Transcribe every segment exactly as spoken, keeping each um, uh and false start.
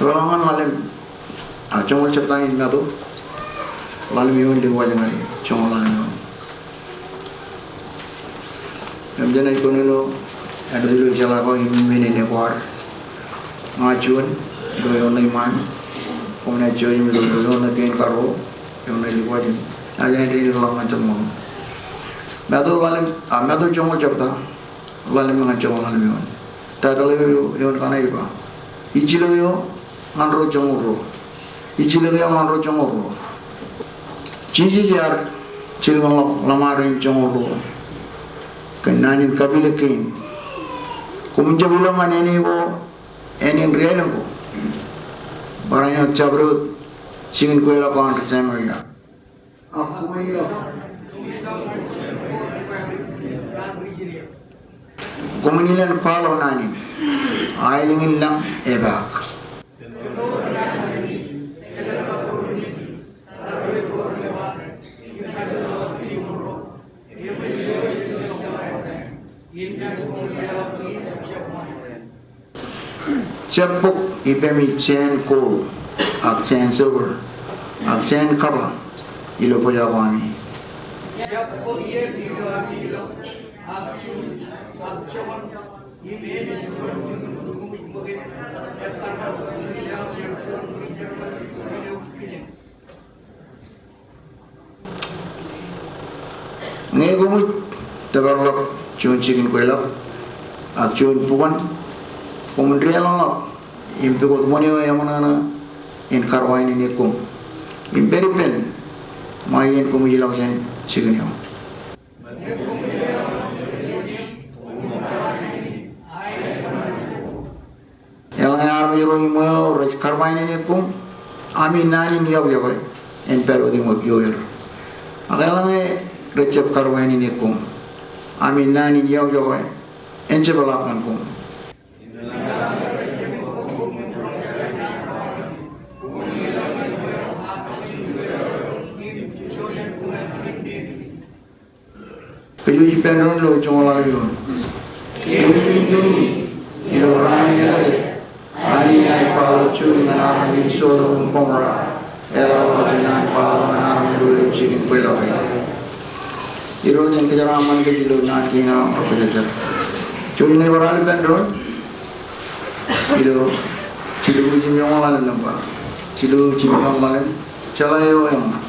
Ḷōmṇak ḷalem, a, joñoul jebta in Matu, ḷalem eoon, likubaj ñan joñoul ḷalem eoon. Im jenaaj kōnono āinwōt ilo ijeḷā ko im men in kwaar. Ña juon, ilo eoon ṇe iṃaan. Koṃ naaj jouj im ilo eoon ṇe kein karuo, eoon ṇe likubaj im. Naaj āindein ḷak ñan joñoul. Matu ḷalem, a, Matu joñoul jebta, ḷalem ñan joñoul ḷalem eoon. Title eo ilo eoon kaṇe ej ba, Ijjilōk eo ñan ruo joñoul ruo. Ijjilōk eo ñan ruo joñoul ruo. Jisōs ear jilkinḷọk ḷōṃaro in joñoul ruo kōn naan in kapilōk kein. Koṃwin jab ilọk ñan āne ko āne in riaelōñ ko. Barāinwōt jabdewōt jikin kweilọk ko an ri Samaria. Ak koṃwin ilọk. Koṃwin ilọk kwaḷọk naan in. Aelōñ in lañ epaak. Jab bōk ippemi jāān gold, ak jāān silver, ak jāān kaba ilo bōjrak eo ami. Ñe koṃij tōparḷọk juon jikin kweilọk ak juon bukwōn, koṃwin deḷọñḷọk im pukot ṃōn eo eṃōṇōṇō in karwainene koṃ. Im pād ippān, ṃae iien koṃij ilọk jān jikin eo. Eḷaññe armej ro iṃweo rej karwainene koṃ, ami naan in iọkwe en pād wōt iṃō ioer. Ak eḷaññe rej jab karwainene koṃ, ami naan in iọkwe en jab ḷak ñan koṃ. Kōj wōj ippān doon ilo joñoul ḷalem eoon. Im ippān doon ilo raan in ekajet, Anij enaaj kwaḷọk juon ñan armej in Sodom im Gomorrah, eḷap eo enaaj kwaḷọk ñan armej ro ilo jikin kweilọk eo. Irooj en kōjeraaṃṃan kōj ilo naan kein aṃ rej kōjerjer. Jouj im bar al ippān doon ilo jilu jiljino ḷalem nōṃba. Jilu jiljino ḷalem, jeḷā eo eṃṃan.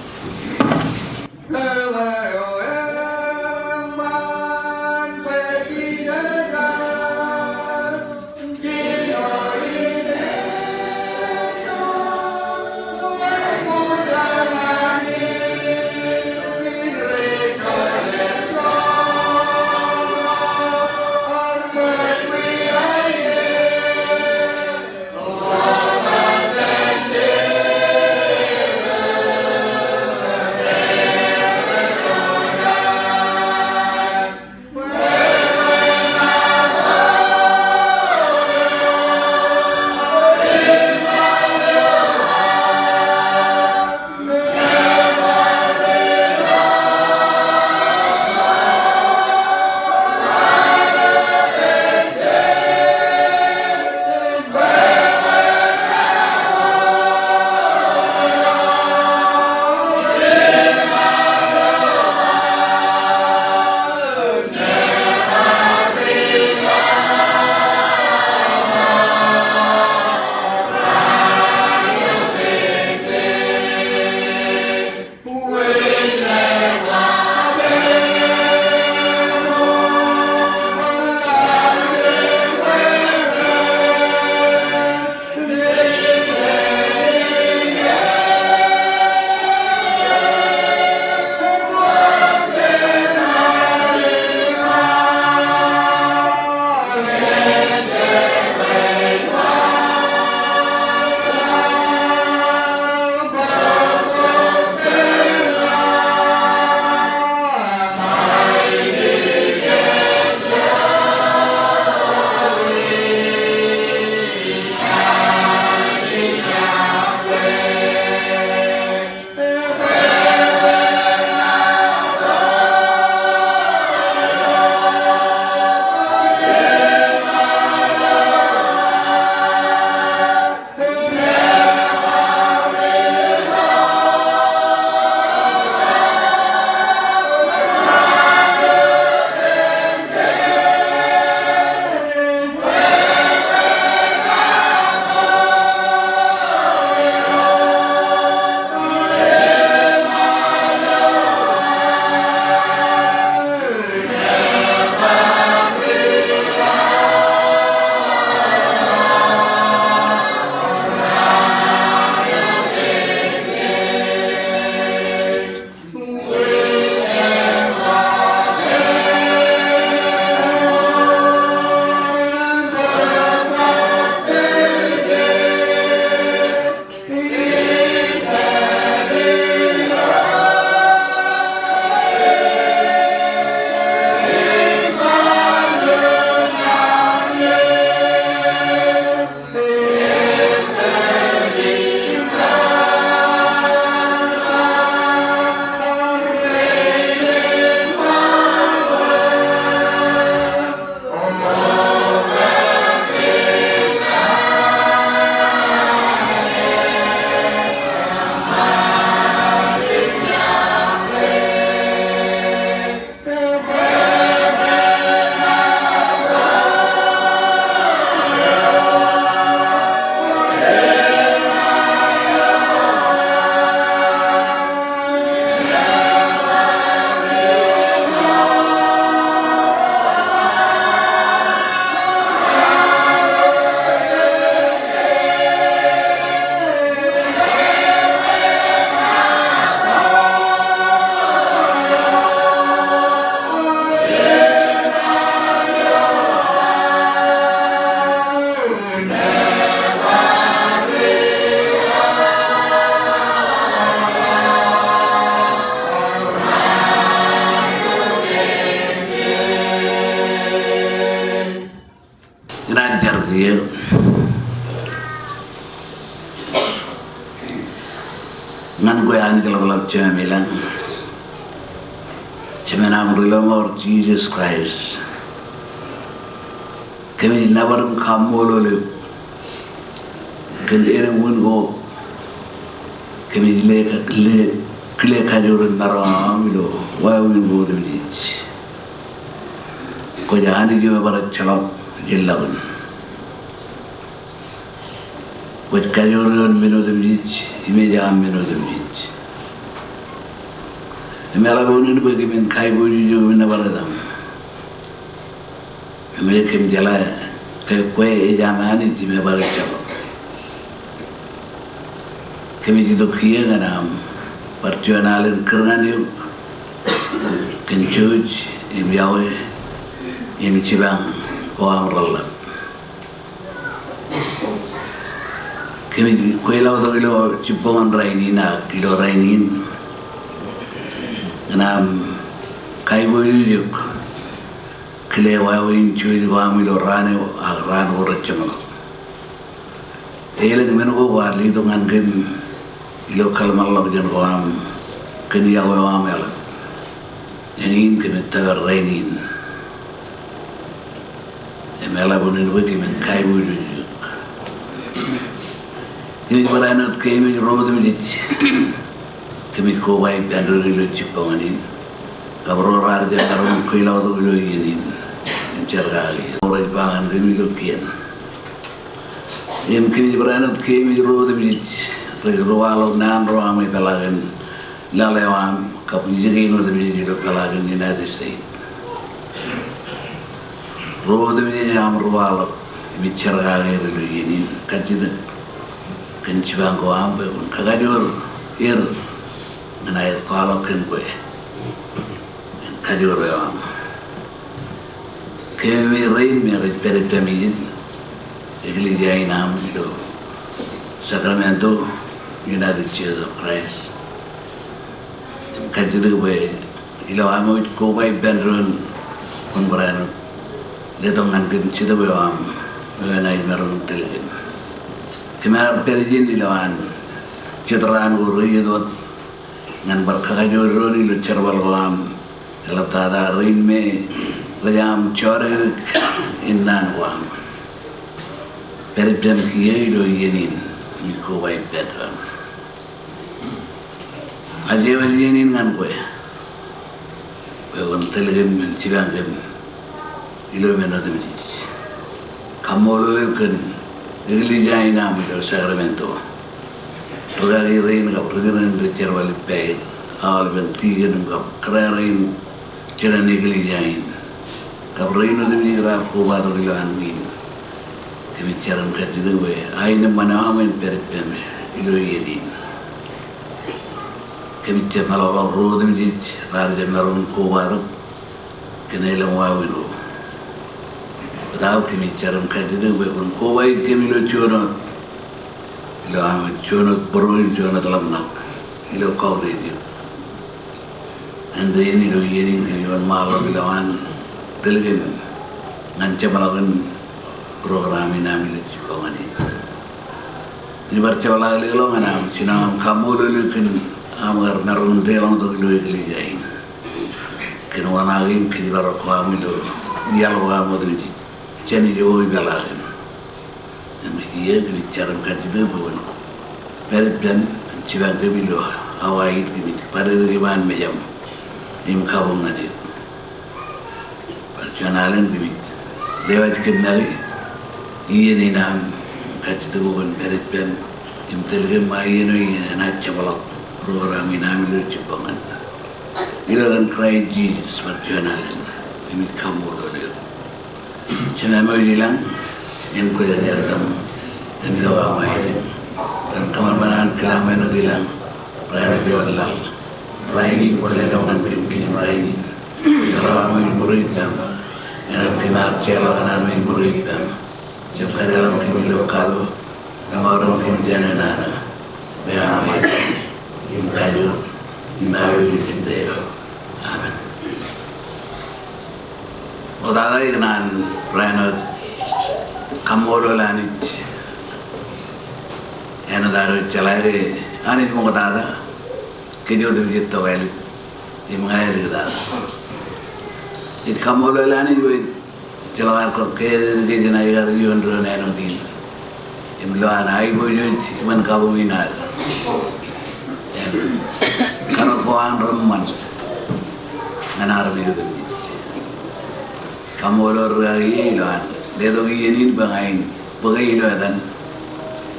Jen jar kiiō. Ñan kwe Anij ḷapḷap Jemem ilañ, Jemān aṃ Ri-lọmọọr Jisōs Kraist. Kōmij nōbar im kaṃṃoolol eok kōn elōñ wūn ko kōmij le, le, kile kajoor im maroñ aṃ ilo wāween ko otemjej. Kwōj Anij eo ebar ejjeḷọk jeḷḷọkin. Kwōj kajoor ioon men otemjej im ej aṃ men otemjej. Im eḷap unin bwe kōmin kaiboojoj eok im nōbar etaṃ. Im kōm jeḷā ke kwe ej aṃ Anij im ebar ejjeḷọk. Kōmij itok kiiō ñan aṃ bar juon alen kūr ñan eok kōn jouj im iọkwe im jipañ ko aṃ reḷḷap. Kōmij kweilọk tok ilo jibboñōn rainin ak ilo rainin ñan aṃ kaiboojoj eok kile wāween jouj ko aṃ ilo raan eo ak raan ko rej jeṃḷọk. Elōñ men ko kwaar letok ñan kōm ilo kōḷmānḷọkjeṇ ko aṃ kōn iọkwe eo aṃ eḷap. Eñin kōmij tōpar rainin. Im eḷap unin bwe kōmin kaiboojoj eok. Kōmij barāinwōt keememej ro otemjej. Kōmij koba ippān doon ilo jibboñōn in. Kab ro raar jab maroñ kweilọk tok ilo iien in im jar kake. Ro rej ba ñan kōm ilo kien. Im kōmij barāinwōt keememej ro otemjej rej ri waḷọk naan ro aṃ ipeḷaakin laḷ eo aṃ kab ijoko in otemjej ilo peḷaakin United States. Ro otemjej aṃ ri waḷọk im ij jar kake er ilo iien in, kajjitōk kōn jipañ ko aṃ bwe kwōn kakajoor er ñan aer kwaḷọk kōn kwe kōn kajoor eo aṃ. Keememej rein me rej pād ippaṃ ijin, eklejia in aṃ ilo Sacramento, United Church of Christ. Im kajjitōk bwe ilo aṃ wōj koba ippān doon kwōn barāinwōt letok ñan kōm Jetōb eo aṃ eo enaaj maroñ in tōl kōm. Kōm ar pād ijin ilowaan jet raan ko reiiet wōt ñan bar kakajoor doon ilo jerbal ko aṃ eḷaptata rein me rej aṃ jodikdik in naan ko aṃ. Pād ippaṃ kiiō ilo iien in im koba ippān doon. Aje wōj iien in ñan kwe bwe kwōn tōl kōm im jipañ kōm ilo men otemjej. Kaṃṃoolol eok kōn eklejia in aṃ ilo Sacramento. Rūkaki rein kab ri-tōl rein rej jerbal ippa aer, aolepen tikōn im kab kōrā rein jeren eklejia in kab rein otemjej raar kobatok ilowaan ṃwiin. Kōmij jar im kajjitōk bwe aenōṃṃan eo aṃ en pād ippaṃ ilo iien in. Kōmij jab meḷọkḷọk ro otemjej raar jab maroñ in kobatok kōn elōñ wāween ko. Bōtaab kōmij jar im kajjitōk bwe kwōn kobaik kōm ilo juon wōt, ilo aṃ juon wōt būruon, juon wōt ḷōmṇak ilo kautiej eok. Āindein ilo iien in kōmij wōnṃaanḷọk ilowaan tōl kōm ñan jeṃḷọkin program in aṃ ilo jibboñōn in. Ij bar jepḷaakḷọk ñan aṃ jino aṃ, kaṃṃoolol eok kōn aṃ kar maroñ in deḷọñtok ilo eklejia in kōn wōṇaak im kōjparok ko aṃ ilo iaḷ ko aṃ otemjej jān ijo ipeḷaakin. Im kiiō kōmij jar im kajjitōk bwe kwōn pād ippaṃ im jipañ kōm ilo Hawaii, kōmij badikdik iṃaan mejaṃ im kabuñ ñan eok. Bar juon alen kōmij lewōj kōm make iien in aṃ im kajjitōk bwe kwōn pād ippaṃ im tōl kōm, a iien eo enaaj jeṃḷọk program in aṃ ilo jibboñōn. Ilo etan Kraist Jisōs bar juon alen kōmij kaṃṃoolol eok. Jemem eo ej ilañ, en kwōjarjar etaṃ kōn itok aṃ aelōñ. Kōn kōṃanṃan an kilañ men eo ilañ, rainin eo laḷ. Rainin kwō letok ñan kōm kiiō rainin. Itok aṃ ej ṃuri ippaṃ. Enaaj kōm ar jeorḷọk kōn an ej ṃuri ippaṃ. Jab kadeḷọñ kōm ilo kapo, im ṃakūtkūt kōm jān enana. Bwe aṃ aelōñ im kajoor im aō ijin eo. Amen. Ṃoktata ikōṇaan barāinwōt Kaṃṃoolol Anij āinwōt ad jeḷā ke Anij ṃoktata, kōj otemjej tok āliktata im ña āliktata. Ij kaṃṃoolol Anij bwe ejjeḷọk ad kar kōjeañ kōn aer kar iioon doon āinwōt in im lo an aiboojoj iṃōn kabuñ in ad. Im kar ko an reṃṃan ñan armej otemjej. Kaṃṃoolol rūkaki ilo an letok iien in bwe ña in bōke ilo etan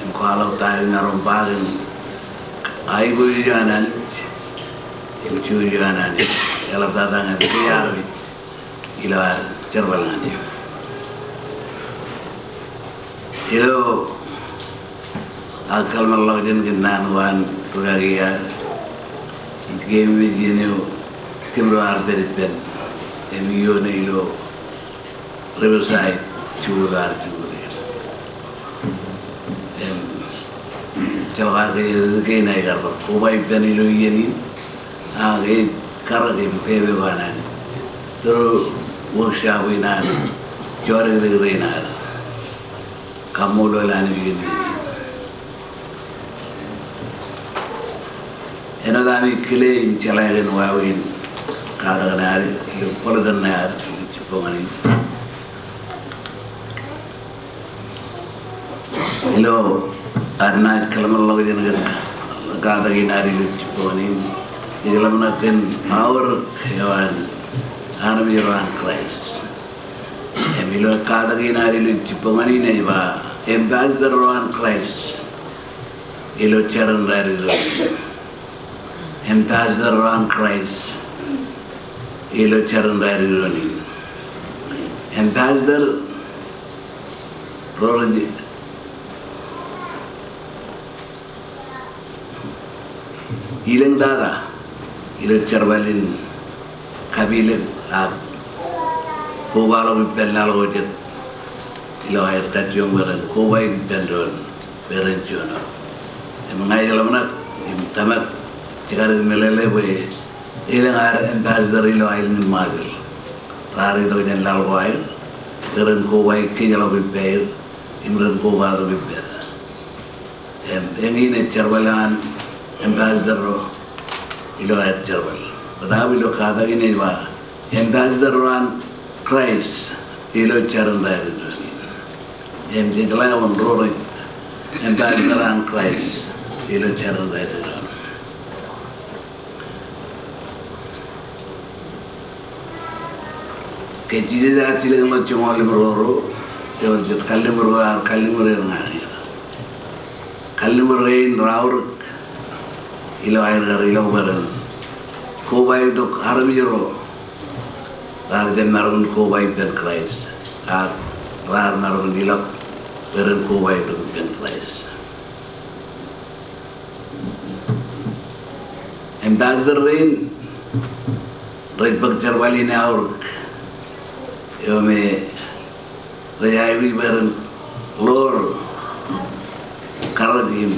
im kwaḷọk ta eo ña roñ ba kōn aiboojoj an Anij im juon eo an Anij eḷaptata ñan kōj armej ilo ad jerbal ñan eō. Ilo aō kōḷmānḷọkjeṇ kōn naan ko an rūkaki ad, ij keememej iien eo kōm ro ar pād ippān im iioone ilo Riverside, jikuuḷ eo ad jikuuḷ eṇ. Im ejjeḷọk aō kōjeañ kein aō kar bar koba ippān ilo iien in, ak ej karōk im pepe ko an Anij through workshop in ad jodikdik rein ad. Kaṃṃoolol Anij kōn iien in. Āinwōt ami kile im jeḷā kōn wāween katak ṇe ad ilo bulletin ṇe ad ilo jibboñōn in. Ilo ad naaj kōḷmānḷọkjeṇ kōn katak in ad ilo jibboñōn in, ij ḷōmṇak kōn aorōk eo an armej ro an Kraist. Im ilo katak in ad ilo jibboñōn in ej ba, ambassador ro an Kraist ilo jar in raar iroon in. Ambassador ro an Kraist ilo jar in raar iroon in. Ambassador ro rej ilōñtata ilo jerbal in kapilōk ak kobaḷọk ippān laḷ ko jet ilo aer kajjioñ bwe ren kobaik ippān doon bwe ren juon eo. Im ña ij ḷōmṇak im tōmak jekar meḷeḷe bwe elōñ ad ambassador ilo aelōñ in Ṃajeḷ raar itok jān laḷ ko aer bwe ren kobaik kōjḷọk ippāer im ren kobaḷọk ippād. Im eñin ej jerbal eo an ambassador ro ilo aer jerbal. Bōtaab ilo katak in ej ba ambassador ro an Kraist ilo jar in raar iroon in. Im jej jeḷā wōn ro rej ambassador an Kraist ilo jar in raar iroon in. Ke Jisōs ear jilkinḷọk joñoul limro ro, ewōr jet kallimur ko ear kallimur er ñan er. Kallimur kein raorōk ilo aer kar ilọk bwe ren kobaik tok armej ro raar jab maroñ in koba ippān Kraist, ak raar maroñ in ilọk bwe ren kobaik tok ippān Kraist. Ambassador rein rej bōk jerbal in eaorōk eo me rej aikuj bwe ren ḷoor karōk im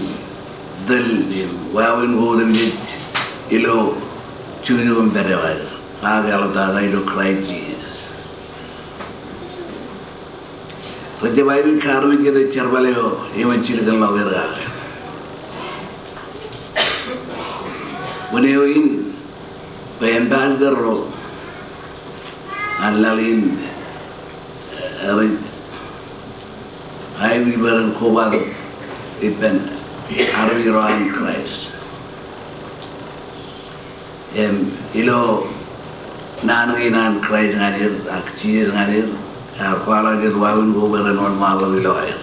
tōl im wāween ko otemjej ilo jukjuk im pād eo aer, ak eḷaptata ilo Kraist Jisōs. Rej jab aikuj ke armej rej jerbal eo eṃōj jilkinḷọk er kake. Wōn eo in bwe ambassador ro an laḷ in, eh, rej aikuj bwe ren kobatok ippān armej ro an Kraist. Im ilo naan kein an Kraist ñan er, ak Jisōs ñan er, ear kwaḷọk jet wāween ko bwe ren wōnṃaanḷọk ilo aer.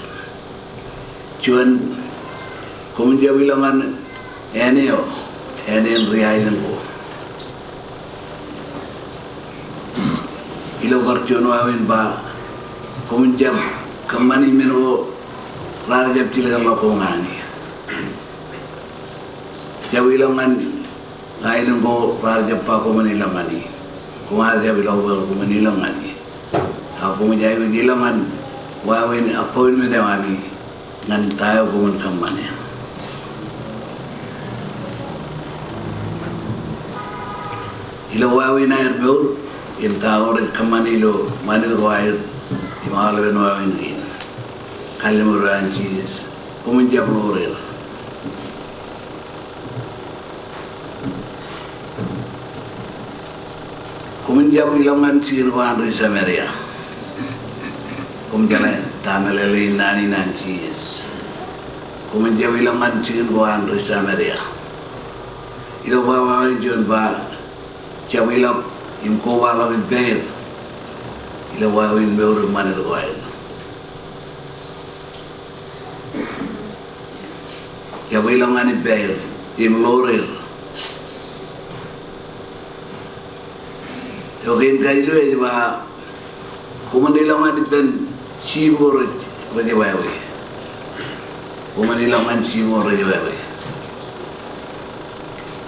Juon, koṃwin jab ilọk ñan āne eo, āne in ri-aelōñ ko. Ilo bar juon wāween ba, koṃwin jab kōṃṃani men ko raar jab jilkinḷọk koṃ ñan e. Jab ilọk ñan aelōñ ko raar jab ba koṃwin ilọk ñan e. Koṃ ar jab ilọk bwe koṃwin ilọk ñan e. Ak koṃij aikuj ilọk ñan wāween appointment eo ami ñan ta eo koṃwin kōṃṃane. Ilo wāween aer mour, im ta ko rej kōṃṃane ilo ṃanit ko aer, im aolepen wāween kein. Ālmur an Jisōs, koṃwin jab ḷoor er. Koṃwin jab ilọk ñan jikin ko an ri Samaria. Koṃ jeḷā ta meḷeḷein naan in an Jisōs. Koṃwin jab ilọk ñan jikin ko an ri Samaria. Ilo ba wāween juon ba, jab ilọk im kobaḷọk ippāer ilo wāween mour im ṃanit ko aer. Jab ilọk ñan ippāer im ḷoor er. Eo kein kajjitōk ej ba, koṃwin ilọk ñan ippān jiip ko rej, rej jebwābwe. Koṃwin ilọk ñan jiip ko rej jebwābwe.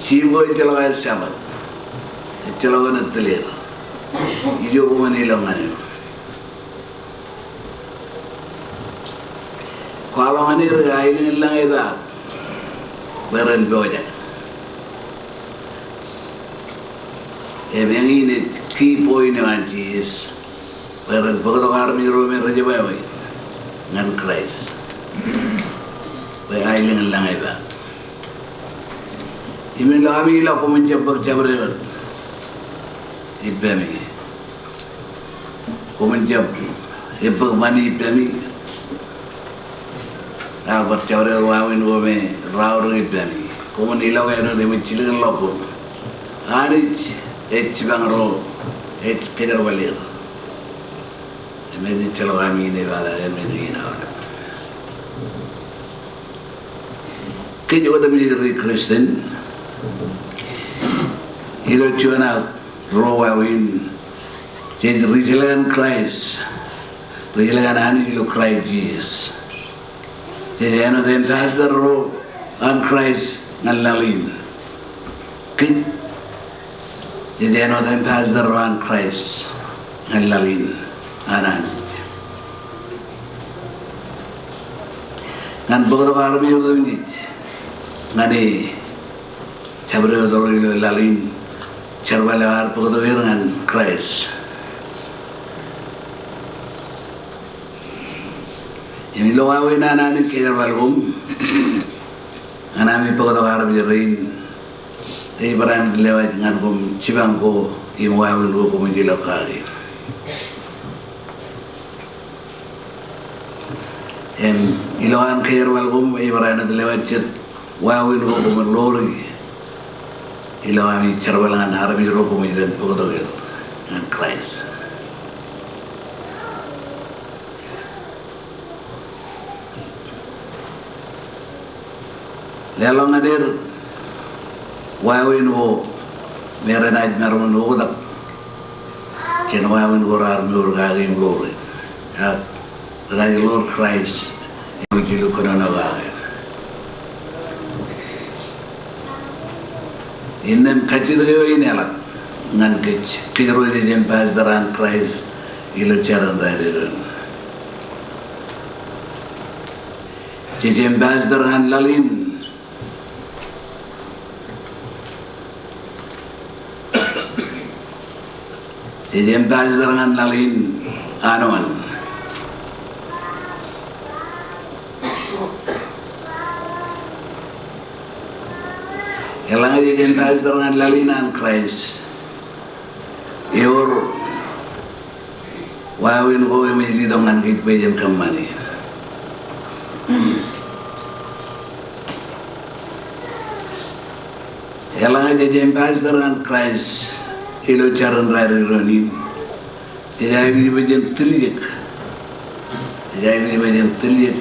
Jiip ko ejjeḷọk aer shepherd. Ejjeḷọk eṇ ej tōl er. Ijo koṃwin ilọk ñan eṇ. Kwaḷọk ñan er ke aelōñ in lañ epaak bwe ren pojak. Im eñin ej key point eo an Jisōs bwe ren bōktok armej ro me rej jebwābwe ñan Kraist bwe aelōñ in lañ epaak. Im ilo ami ilọk koṃwin jab bōk jabdewōt ippemi. Koṃwin jab ebbōk ṃani ippemi. Ak bar jabdewōt wāween ko me raorōk ippemi. Koṃwin ilọk āinwōt eṃōj jilkinḷọk koṃ. Anij ej jipañ ro ej kōjerbal er. Im ejjeḷọk ami ṇe bala, im ejjeḷọk aolep. Kōj otemjej ri Kristian, ilo juon ak ruo wāween, jej ri jeḷā an Kraist, ri jeḷā an Anij ilo Kraist Jisōs. Jej āinwōt ambassador ro an Kraist ñan laḷ in. Kōj, jej āinwōt ambassador ro an Kraist ñan laḷ in an Anij. Ñan bōktok armej otemjej ñan e jabdewōt ro ilo laḷ in, jerbal eo ear bōktok er ñan Kraist. Im ilo wāween an Anij kōjerbal koṃ ñan ami bōktok armej rein, ej barāinwōt lewōj ñan koṃ jipañ ko im wāween ko koṃij ilọk kake. Im ilowaan kōjerbal koṃ ej barāinwōt lewōj jet wāween ko koṃ ḷoori ilo ami jerbal ñan armej ro koṃij ren bōktok er ñan Kraist. Leḷọk ñan er wāween ko me renaaj maroñ in oktak jān wāween ko raar mour kake im ḷoore. Ak renaaj ḷoor Kraist im jilu kōnono kake. Innām kajjitōk eo in eḷap ñan kōj, kōj ro jej ambassador an Kraist ilo jar in raelōñ in. Jej ambassador ñan laḷ in. Jej ambassador ñan laḷ in an wōn? Eḷaññe jej ambassador ñan laḷ in an Kraist, ewōr wāween ko eṃōj letok ñan kōj bwe jen kōṃṃane. Eḷaññe jej ambassador ñan Kraist ilo jar in raelōñ in, jej aikuj bwe jen tiljek. Jej aikuj bwe jen tiljek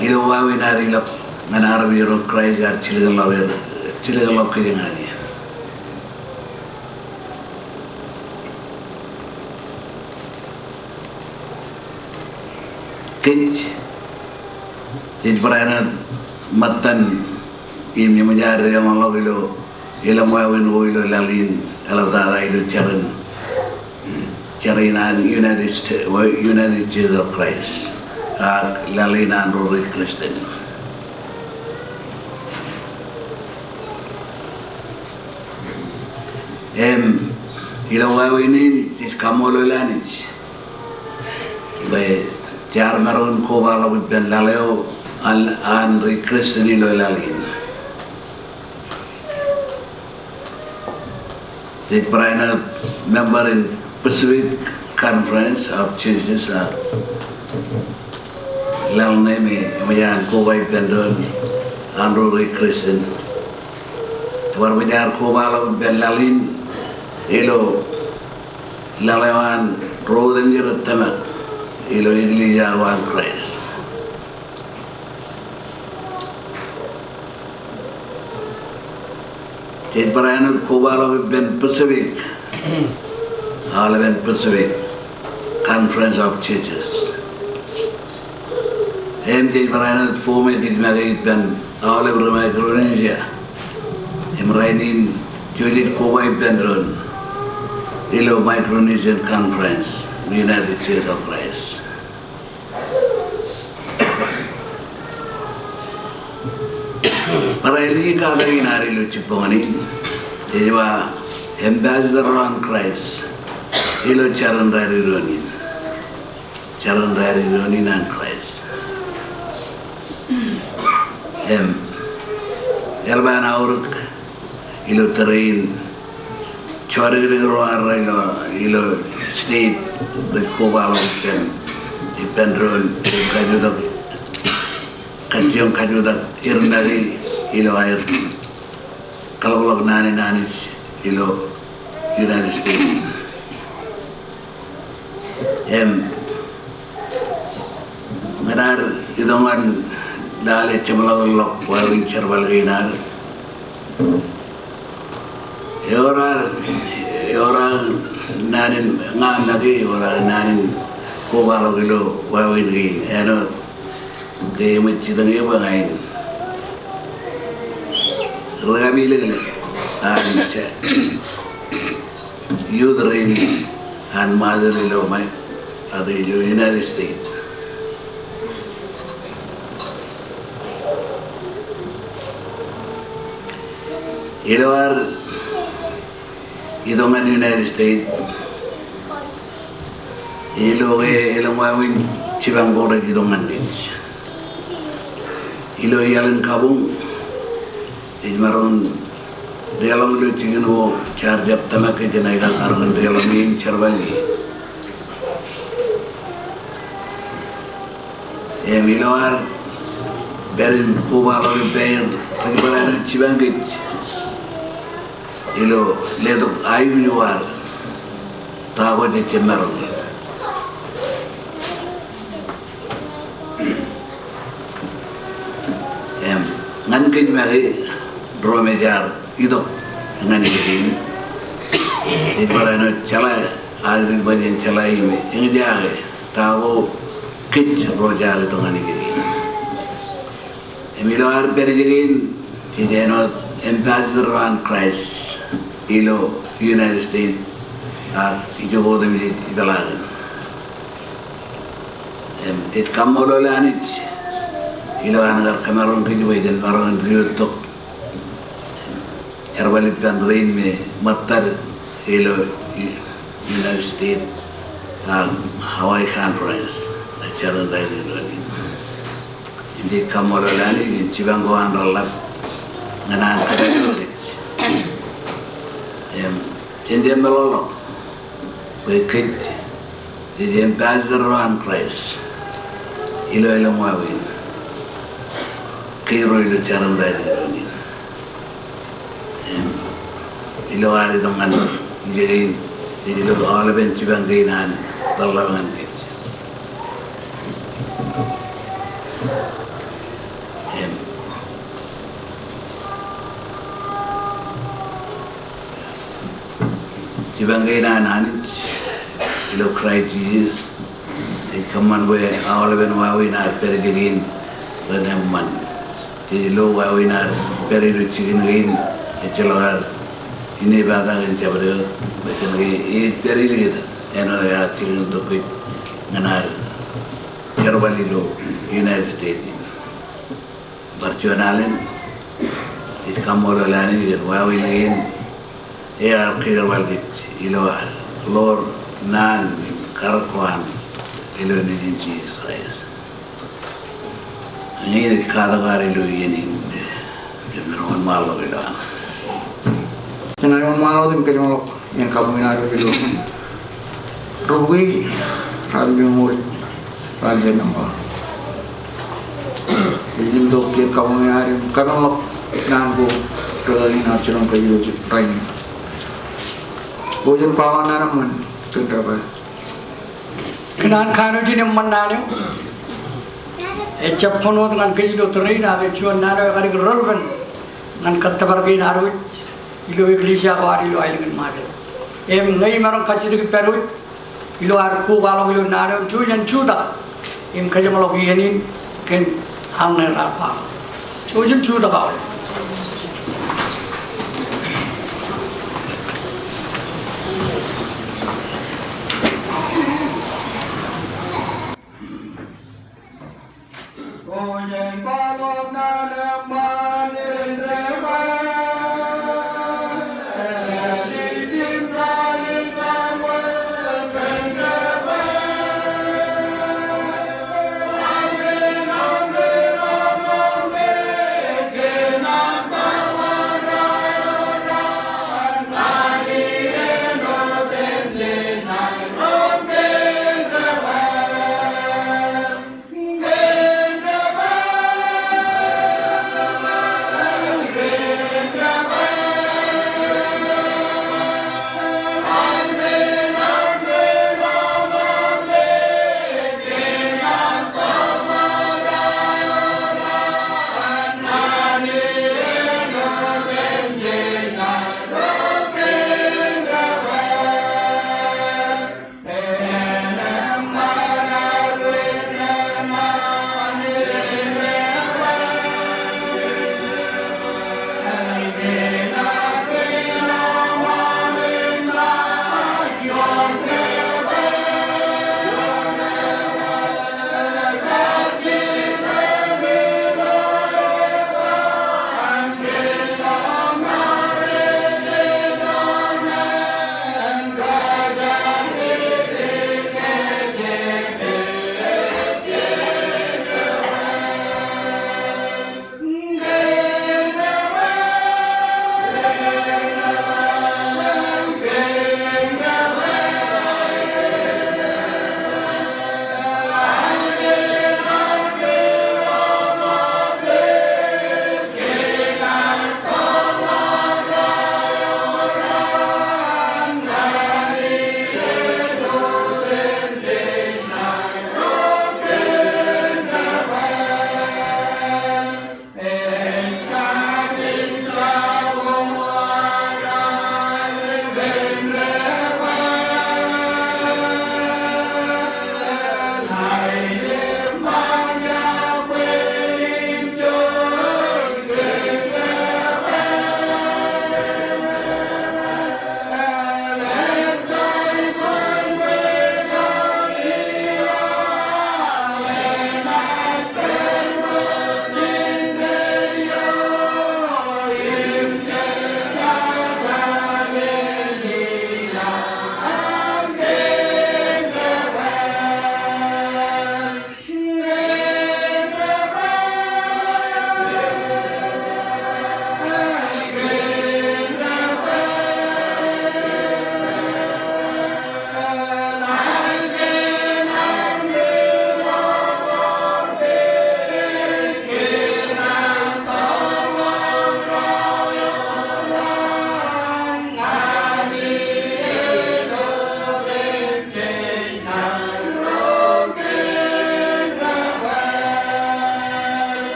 ilo wāween ad ilọk ñan armej ro Kraist ear jilkinḷọk er, jilkinḷọk kōj ñan e. Kōj, jej barāinwōt ṃōttan im eṃōj ad deḷọñḷọk ilo, ilo wāween ko ilo laḷ in, eḷaptata ilo jar in, jar in an United States, United Church of Christ, ak laḷ in an ro ri Kristian. Im ilo wāween in jej kaṃṃoolol Anij bwe Jaar maroñ in kobaḷọk ippān laḷ eo an, an ri Kristian ilo laḷ in. Jej barāinwōt member in Pacific Conference of Churches, a, laḷ ṇe me eṃōj an koba ippān doon an ro ri Kristian. Ebar ṃōj ad kobaḷọk ippān laḷ in ilo laḷ eo an ro rej jera tōmak ilo eklejia ko an Kraist. Jej barāinwōt kobaḷọk ippān Pacific, aolepen Pacific Conference of Churches. Im jej barāinwōt form e kōj make ippān aolep ri Micronesia. Im rainin jej koba ippān doon ilo Micronesian Conference, United Church of Christ. Barāinwōt katak in ad ilo jibboñōn in, ej ba ambassador ro an Kraist ilo jar in raar iroon in. Jar in raar iroon in an Kraist. Im eḷap an aorōk ilo tōre in jodikdik ro ad ilo, ilo state rej kobaḷọk ippān, ippān doon im kajutak, kajjioñ kajutak er make ilo aer kaḷapḷọk naan in Anij ilo United States. Im ñan ad itok ñan lale jepḷaakḷọk wāween jerbal kein ad, ewōr ad, ewōr ad naan in ña make, ewōr ad naan in kobaḷọk ilo wāween kein āinwōt ke eṃōj jitōñ eō bwe ña in ri-kapilōklōk an youth rein an Ṃajeḷ ilo Ṃajeḷ, ilo United States. Ilo ad itok ñan United States, ilo ke elōñ wāween jipañ ko rej itok ñan kōj. Ilo iaḷ in kabuñ, ej maroñ deḷọñ ilo jikin ko jaar jab tōmak kōj jān aikar maroñ in deḷọñ in jerbal in. Im ilo ad pād im kobaḷọk ippāer, kōj barāinwōt jipañ kōj ilo letok aikuj ko ad, ta ko jej jab maroñ. Im ñan kōj make ro me jaar itok ñan ijekein, ej barāinwōt jeḷā, aikuj ṃōj in jeḷā im eñjake ta ko kōj ro jaar itok ñan ijekein. Im ilo ad pād ijekein, jej āinwōt ambassador ro an Kraist ilo United States, ak ijoko otemjej ipeḷaakin. Im jej kaṃṃoolol Anij ilo an kar kōmaroñ kōj bwe jen maroñ in diwōjtok jerbal ippān rein me ṃōttad ilo United States, a, Hawaii Conference, ilo jar in rainin. Im jej kaṃṃoolol Anij im jipañ ko an reḷḷap ñan an kōttar kōj. Im jen jab meḷọkḷọk bwe kōj jej ambassador ro an Kraist ilo elōñ wāween, kōj ro ilo jar in rainin. Im ilo ad itok ñan ijekein, jej lo aolepen jipañ kein an reḷḷap ñan kōj. Im jipañ kein an Anij ilo Kraist Jisōs ej kōṃṃan bwe aolepen wāween ad pād ijekein ren eṃṃan. Jej lo wāween ad pād ilo jikin kein, ejjeḷọk ad inepata kōn jabdewōt, bwe kōn ke ej pād ilikid āinwōt ke ear jilkintok kōj ñan ad jerbal ilo United States in. Bar juon alen, jej kaṃṃoolol Anij kōn wāween kein ear kōjerbal kōj ilo ad ḷoor naan im karōk ko an Ilo eṇ in Jisōs Kraist. Ñe ej katak ad ilo iien in, ij wōnṃaanḷọk ilo an. Enaaj wōnṃaanḷọk im kōjeṃḷọk iien kabuñ in ad ilo ri-bukwi, raar lukkuun ṃool, raar lukkuun nōṃba. Ej limtok iien kabuñ in ad im kōjeṃḷọk naan ko rekakikōṇaan ilo rainin. Bwe jen kwaḷọk naan eṃṃan kōn debwāāl. Kōn an kanooj in eṃṃan naan eo, ejjab kōnono ñan kōj ilo tōre in, ak ej juon naan eo ekadik relevant ñan kōttōpar kein ad wōj ilo eklejia ko ad ilo aelōñ in Ṃajeḷ. Im ñe imaroñ kajjitōk ippād wōj ilo ad kobaḷọk ilo naan eo, jouj jen jutak im kōjeṃḷọk iien in kōn aḷ ṇe raar ba. Jouj im jutak aolep.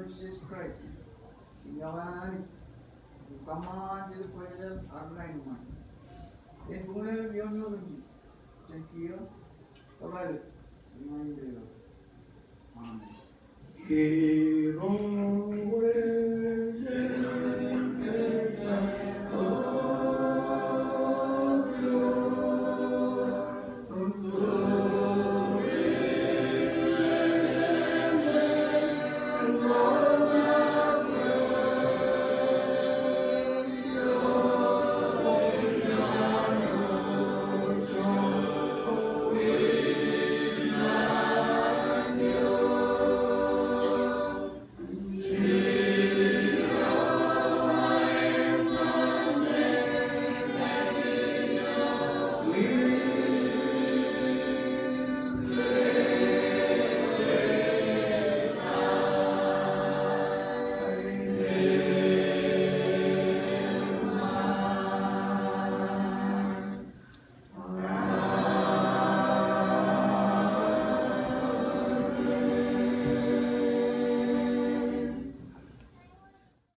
Jisōs Kraist, im eḷap an Anij, im kōṃṃan Jetōb Kwōjarjar armej ṇe. Āinwōt ioon ioon Jisōs, jān kiiō to ḷalem, im āindeeo. Amen.